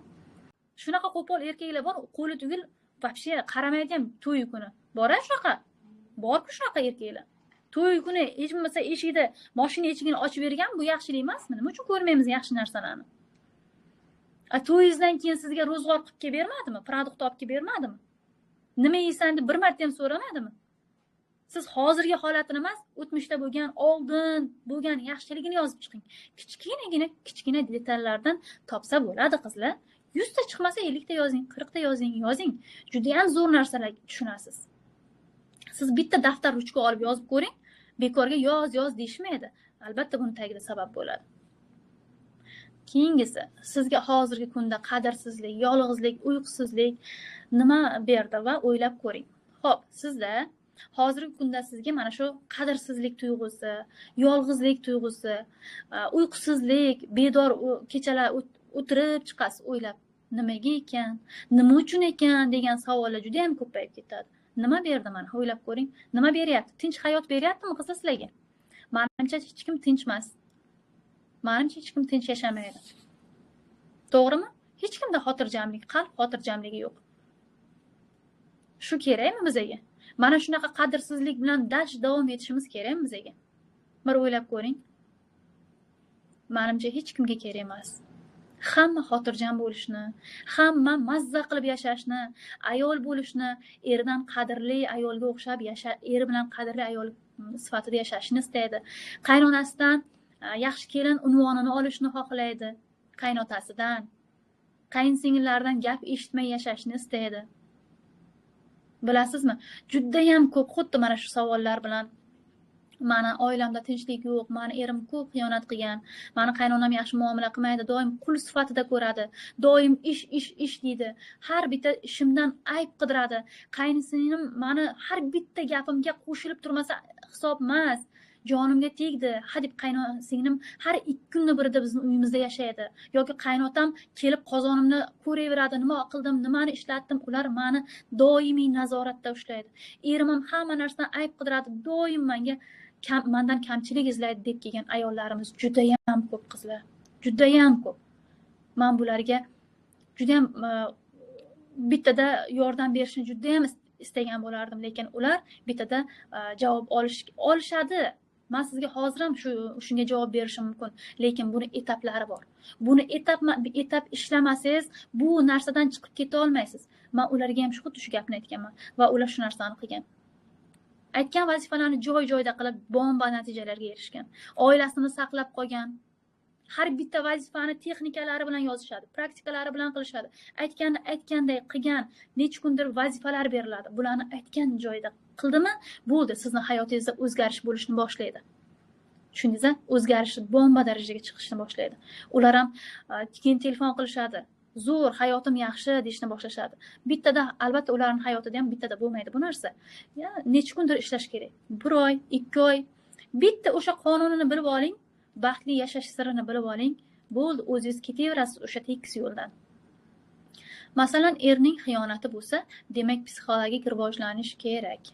Shunaqa qo'pol erkaklar bor, qo'li tugul, вообще qaramaydi ham to'y kuni. Bor-a shunaqa? Bor-ku shunaqa erkaklar. To'y kuni hech bo'lmasa eshigida, mashina eshigini ochib bergan, bu yaxshilik emasmi? Nima uchun ko'rmaymiz yaxshi narsalarni? A to'yingizdan keyin sizga ro'zg'or qilib kelib bermadimi? Produkt olib kelib bermadimi? Nima yeysan deb bir marta ham so'ramadimi? Siz hozirgi holatini emas, o'tmishda bo'lgan, oldin bo'lgan yaxshiligini yozib chiqing. Kichkinagina, kichkina detallardan topsa bo'ladi qizlar. 100 ta chiqmasa 50 ta yozing, 40 ta yozing, yozing. Juda ham zo'r narsalar tushunasiz. Siz bitta daftar ruchka olib yozib ko'ring, bekorga yoz, yoz deyishmaydi. Albatta buni tagida sabab bo'ladi. Keyingisi, sizga hozirgi kunda qadrsizlik, yolg'izlik, uyqusizlik nima berdi va o'ylab ko'ring. Xo'p, sizda hozirgi kunda sizga mana shu qadrsizlik tuyg'usi, yolg'izlik tuyg'usi, uyqusizlik, bedor kechalar o'tirib chiqasiz o'ylab, nimaga ekan, nima uchun ekan degan savollar juda ham ko'payib ketadi. Nima berdi mana, o'ylab ko'ring. Nima beryapti? Tinch hayot beryaptimi qizlar sizlarga? Menimcha hech kim tinch emas. Menimcha hech kim tinch yashamaydi. To'g'rimi? Hech kimda xotirjamlik, qalb xotirjamligi yo'q. Shu kerakmi bizga? Mana shunaqa qadrsizlik bilan dash davom etishimiz kerakmi bizga? Bir o'ylab ko'ring. Menimcha hech kimga kerak emas. Hamma xotirjam bo'lishni, hamma mazza qilib yashashni, ayol bo'lishni, eridan qadrli ayolga o'xshab yasha, eri bilan qadrli ayol sifatida yashashni istaydi. Qaynonasidan yaxshi kelin unvonini olishni xohlaydi, qaynotasidan, qayinsingillaridan gap eshitmay yashashni istaydi. Bilasizmi, juda ham ko'p xuddi mana shu savollar bilan mani oilamda tinchlik yo'q, mani erim ko'p xiyonat qilgan, mani qaynonam yaxshi muomala qilmaydi, doim qul sifatida ko'radi, doim ish, ish, ish deydi, har bitta ishimdan ayb qidiradi, qayinsinglim mani har bitta gapimga qo'shilib turmasa hisob emas, jonimga tegdi, ha deb qaynonsinglim har 2 kunni birida bizni uyimizda yashaydi yoki qaynotam kelib qozonimni ko'raveradi, nima qildim, nimani ishlatdim, ular meni doimiy nazoratda ushlaydi. Erim ham hamma narsadan ayb qidiradi, doim menga mendan kamchilik izlaydi deb kelgan ayollarimiz juda ham ko'p qizlar, juda ham ko'p. Men bularga juda ham bittada yordam berishni juda ham istagan bo'lardim, lekin ular bittada javob olishadi. Men sizga hozir ham shunga javob berishim mumkin, lekin buni etaplari bor. Buni etap ishlamasangiz, bu narsadan chiqib keta olmaysiz. Men ularga ham xuddi shu gapni aytganman va ular shu narsani qilgan. Aytgan vazifalarni joy-joyida qilib, bomba natijalarga erishgan. Oilasini saqlab qolgan. Har bitta vazifani texnikalari bilan yozishadi, praktikalari bilan qilishadi. Aytganni aytganday qilgan, necha kundir vazifalar beriladi. Bularni aytgan joyida qildimi, bo'ldi, sizni hayotingizda o'zgarish bo'lishni boshlaydi. Tushundingizmi? O'zgarish bomba darajaga chiqishni boshlaydi. Ular ham keyin telefon qilishadi. Zo'r, hayotim yaxshi deyishni boshlashadi. Bittada albatta ularning hayotida ham bittada bo'lmaydi bu narsa. Ya, necha kundir ishlash kerak. 1 oy, 2 oy. Bitta o'sha qonunini bilib oling, baxtli yashash sirini bilib oling. Bo'ldi, o'zingiz ketaverasiz o'sha tekis yo'ldan. Masalan, erning xiyonati bo'lsa, demak psixologik rivojlanish kerak.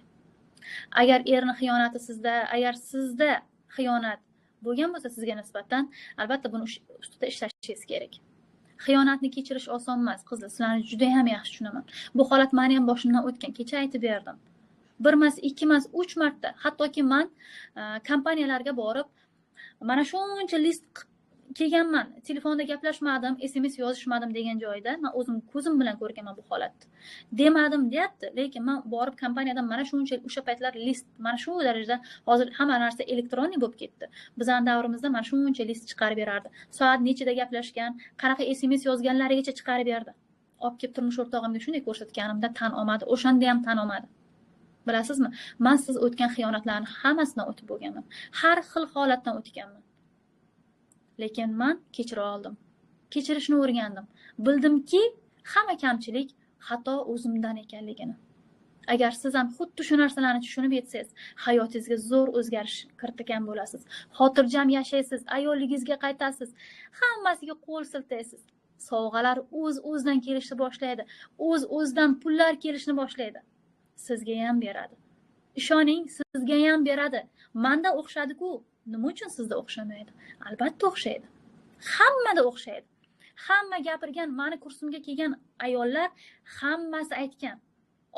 Agar erning xiyonati sizda, agar sizda xiyonat bo'lgan bo'lsa sizga nisbatan, albatta buni ustida ishlashingiz kerak. Xiyonatni kechirish oson emas, qizlar, sizlarni juda ham yaxshi tushunaman. Bu holat meni ham boshimdan o'tgan, kecha aytib berdim. 1 emas, 2 emas, 3 marta. Hattoki men kompaniyalarga borib, mana shuncha list kelganman, telefonda gaplashmadim, SMS yozishmadim degan joyda men o'zim ko'zim bilan ko'rganman bu holatni. Demadim deyapti, lekin men borib kompaniyadan mana shuncha o'sha paytlar list, mana shu darajada hozir hamma narsa elektronniy bo'lib ketdi. Bizning davrimizda mana shuncha list chiqarib berardi. Soat nechida gaplashgan, qanaqa SMS yozganlarigacha chiqarib berdi. Olib kelib turmush o'rtog'imga shunday ko'rsatganimda tan olmadi, o'shanda ham tan olmadi. Bilasizmi? Men siz o'tgan xiyonatlarning hammasidan o'tib bo'lganman. Har xil holatdan o'tganman. Lekin men kechira oldim. Kechirishni o'rgandim. Bildimki, hamma kamchilik xato o'zimdan ekanligini. Agar siz ham xuddi shu narsalarni tushunib yetsangiz, hayotingizga zo'r o'zgarish kiritgan bo'lasiz. Xotirjam yashaysiz, ayolligingizga qaytasiz, hammasiga qo'l siltaysiz. Sovg'alar o'z-o'zidan kelishni boshlaydi, o'z-o'zidan pullar kelishni boshlaydi. Sizga ham beradi. Ishoning, sizga ham beradi. Menda o'xshadi-ku. Nima uchun sizda o'xshamaydi? Albatta o'xshaydi. Hammada o'xshaydi. Hamma gapirgan, meni kursimga kelgan ayollar hammasi aytgan.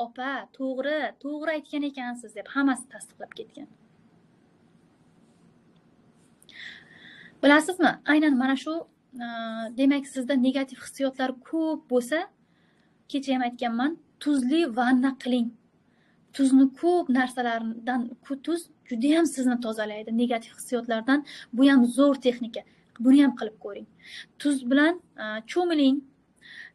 Opa, to'g'ri, to'g'ri aytgan ekansiz deb hammasi tasdiqlab ketgan. Bilasizmi? Aynan mana shu, demak sizda negativ hissiyotlar ko'p bo'lsa, kecha ham aytganman, tuzli vanna qiling. Tuzni ko'p narsalardan, tuz juda ham sizni tozalaydi negativ hissiyotlardan. Bu ham zo'r texnika. Buni ham qilib ko'ring. Tuz bilan cho'miling,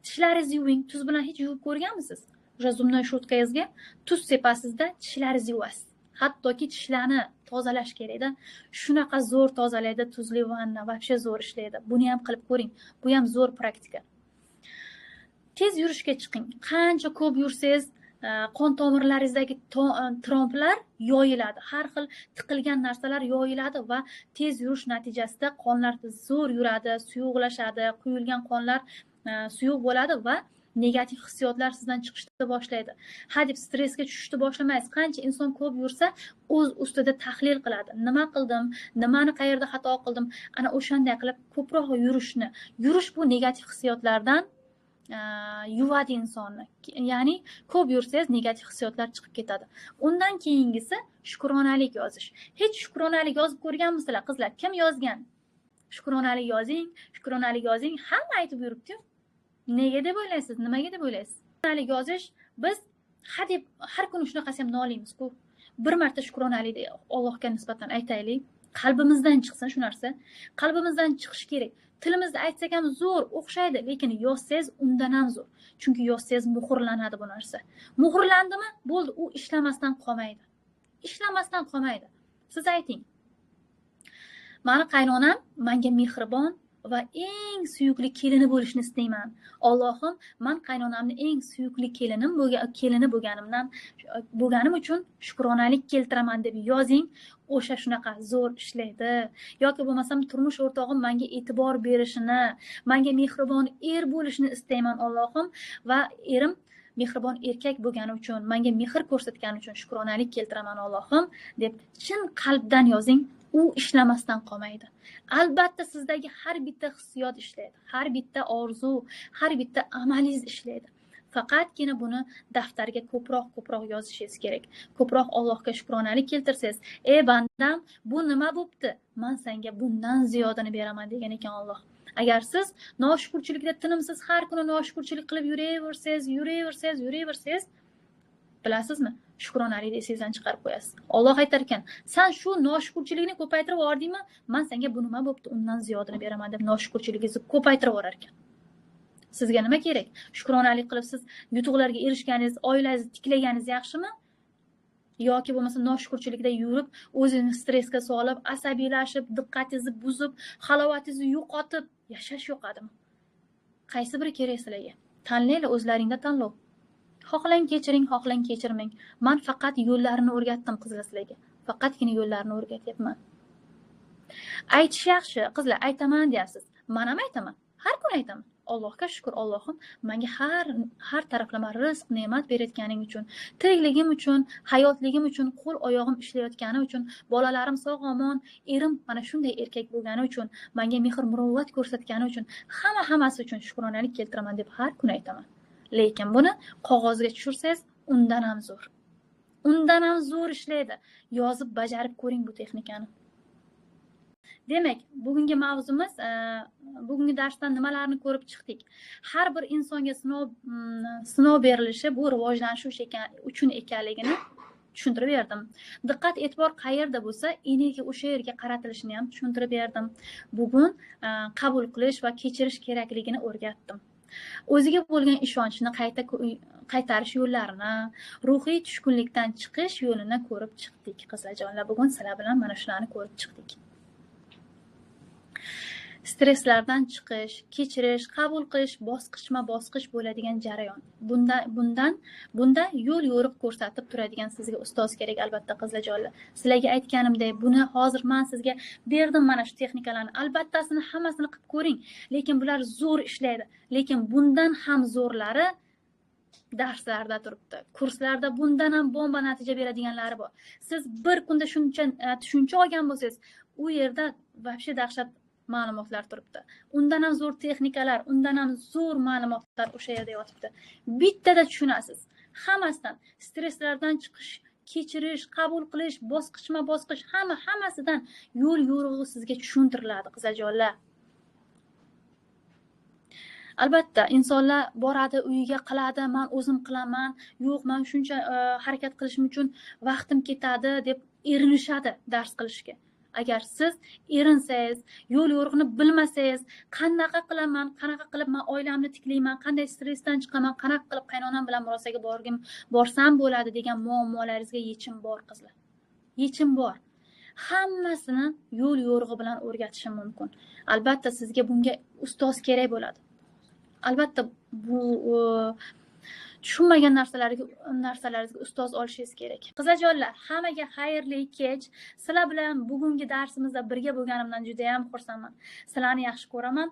tishlaringizni yuving. Tuz bilan hech yuvib ko'rganmisiz? O'sha zubnoy shotkangizga tuz sepasizda tishlaringizni yuvasiz. Hattoki tishlarni tozalash kerakda. Shunaqa zo'r tozalaydi tuzli vanna, вообще zo'r ishlaydi. Buni ham qilib ko'ring. Bu ham zo'r praktika. Tez yurishga chiqing. Qancha ko'p yursangiz, qon tomirlaringizdagi tromblar yoyiladi. Har xil tiqilgan narsalar yoyiladi va tez yurish natijasida qonlar zo'r yuradi, suyuqlashadi, quyilgan qonlar suyuq bo'ladi va negativ hissiyotlar sizdan chiqishni boshlaydi. Ha deb stressga tushishni boshlamaysiz. Qancha inson ko'p yursa, o'z ustida tahlil qiladi. Nima qildim? Nimani qayerda xato qildim? Ana o'shanday qilib ko'proq yurishni. Yurish bu negativ hissiyotlardan yuvadi insonni. Ya'ni ko'p yursangiz negativ hissiyotlar chiqib ketadi. Undan keyingisi shukronalik yozish. Hech shukronalik yozib ko'rganmisizlar, qizlar? Kim yozgan? Shukronalik yozing, shukronalik yozing, hamma aytib yuribdi-ku. Nega deb o'ylaysiz? Nimaga deb o'ylaysiz? Shukronalik yozish, biz ha deb har kuni shunaqasi ham noliymiz-ku. Bir marta shukronalik Allohga nisbatan aytaylik. Qalbimizdan chiqsin shu narsa. Qalbimizdan chiqishi kerak. Tilimizda aytsak ham zo'r, o'xshaydi, lekin yozsangiz undan ham zo'r. Chunki yozsangiz muhrlanadi bu narsa. Muhrlandimi? Bo'ldi, u ishlamasdan qolmaydi. Ishlamasdan qolmaydi. Siz ayting. Mani qaynonam menga mehribon va eng suyukli kelini bo'lishni istayman. Allohim, men qaynonamni eng suyukli kelinim kelini bo'lganim uchun shukronalik keltiraman deb yozing. O'sha shunaqa zo'r ishlaydi. Yoki bo'lmasam turmush o'rtog'im menga e'tibor berishini, menga mehribon er bo'lishini istayman Allohim, va erim mehribon erkak bo'lgani uchun, menga mehr ko'rsatgani uchun shukronalik keltiraman Allohim deb chin qalbdan yozing. U ishlamasdan qolmaydi. Albatta sizdagi har bitta hissiyot ishlaydi, har bitta orzu, har bitta amalingiz ishlaydi. Faqatgina buni daftarga ko'proq yozishingiz kerak. Ko'proq Allohga shukronalik keltirsangiz, ey bandam, bu nima bo'pti? Men senga bundan ziyodini beraman degan ekan Alloh. Agar siz noshukurchilikda tinimsiz har kuni noshukurchilik qilib yuraversangiz, bilasizmi? Shukronalikni esingizdan chiqarib qo'yasiz. Alloh aytar ekan, sen shu noshukurchilikni ko'paytirib yubordingmi? Men senga bu nima bo'pti, undan ziyodini beraman deb noshukurchiligingizni ko'paytirib yuborar ekan. Sizga nima kerak? Shukronalik qilib siz yutuqlarga erishganingiz, oilangizni tiklaganingiz yaxshimi? Yoki bo'lmasa noshukurchilikda yurib, o'zingizni stressga solib, asabiylashib, diqqatingizni buzib, halovatingizni yo'qotib yashash yoqadimi? Qaysi biri kerak sizlarga? Tanlanglar, o'zlaringda tanlov. Xohlang kechiring, xohlang kechirmang. Men faqat yo'llarini o'rgatdim qizlar sizlarga. Faqatgina yo'llarini o'rgatyapman. Aytish yaxshi, qizlar, aytaman deyapsiz. Men ham aytaman. Har kun aytaman. Allohga shukr, Allohim menga har taraflama rizq, ne'mat berayotganing uchun, tirikligim uchun, hayotligim uchun, qo'l oyog'im ishlayotgani uchun, bolalarim sog' omon, erim mana shunday erkak bo'lgani uchun, menga mehr-muruvvat ko'rsatgani uchun, hammasi uchun shukronalik keltiraman deb har kun aytaman. Lekin buni qog'ozga tushirsangiz, undan ham zo'r. Undan ham zo'r ishlaydi. Yozib bajarib ko'ring bu texnikani. Demak, bugungi mavzumiz, bugungi darsdan nimalarni ko'rib chiqdik? Har bir insonga sinov berilishi bu rivojlanish uchun ekanligini tushuntirib berdim. Diqqat e'tibor qayerda bo'lsa, energiya o'sha yerga qaratilishini ham tushuntirib berdim. Bugun qabul qilish va kechirish kerakligini o'rgatdim. O'ziga bo'lgan ishonchni qaytarish yo'llarini, ruhiy tushkunlikdan chiqish yo'lini ko'rib chiqdik qizlarjonlar. Bugun sizlar bilan mana shularni ko'rib chiqdik. Stresslardan chiqish, kechirish, qabul qilish bosqichma-bosqich bo'ladigan jarayon. Bunda yo'l yo'riq ko'rsatib turadigan sizga ustoz kerak albatta qizlarjonlar. Sizlarga aytganimdek, buni hozir men sizga berdim mana shu texnikalarni. Albattasini hammasini qilib ko'ring, lekin bular zo'r ishlaydi. Lekin bundan ham zo'rlari darslarda turibdi. Kurslarda bundan ham bomba natija beradiganlari bor. Siz bir kunda shuncha tushuncha olgan bo'lsangiz, u yerda вообще dahshat ma'lumotlar turibdi. Undan ham zo'r texnikalar, undan ham zo'r ma'lumotlar o'sha yerda yotibdi. Bittada tushunasiz. Hammasidan stresslardan chiqish, kechirish, qabul qilish, bosqichma-bosqich hammasidan yo'l yo'rig'i sizga tushuntiriladi qizlarjonlar. Albatta, insonlar boradi, uyiga qiladi, men o'zim qilaman, yo'q, men shuncha harakat qilishim uchun vaqtim ketadi deb erinishadi dars qilishga. Agar siz erinsangiz, yo'l yo'riqni bilmasangiz, qanaqa qilaman, qanaqa qilib men oilamni tiklayman, qanday stressdan chiqaman, qanaqa qilib qaynonam bilan murosaga borsam bo'ladi degan muammolaringizga yechim bor qizlar. Yechim bor. Hammasini yo'l yo'rig'i bilan o'rgatishim mumkin. Albatta sizga bunga ustoz kerak bo'ladi. Albatta bu tushunmagan narsalaringizga ustoz olishingiz kerak. Qizlarjonlar, hammaga xayrli kech. Sizlar bilan bugungi darsimizda birga bo'lganimdan juda ham xursandman. Sizlarni yaxshi ko'raman.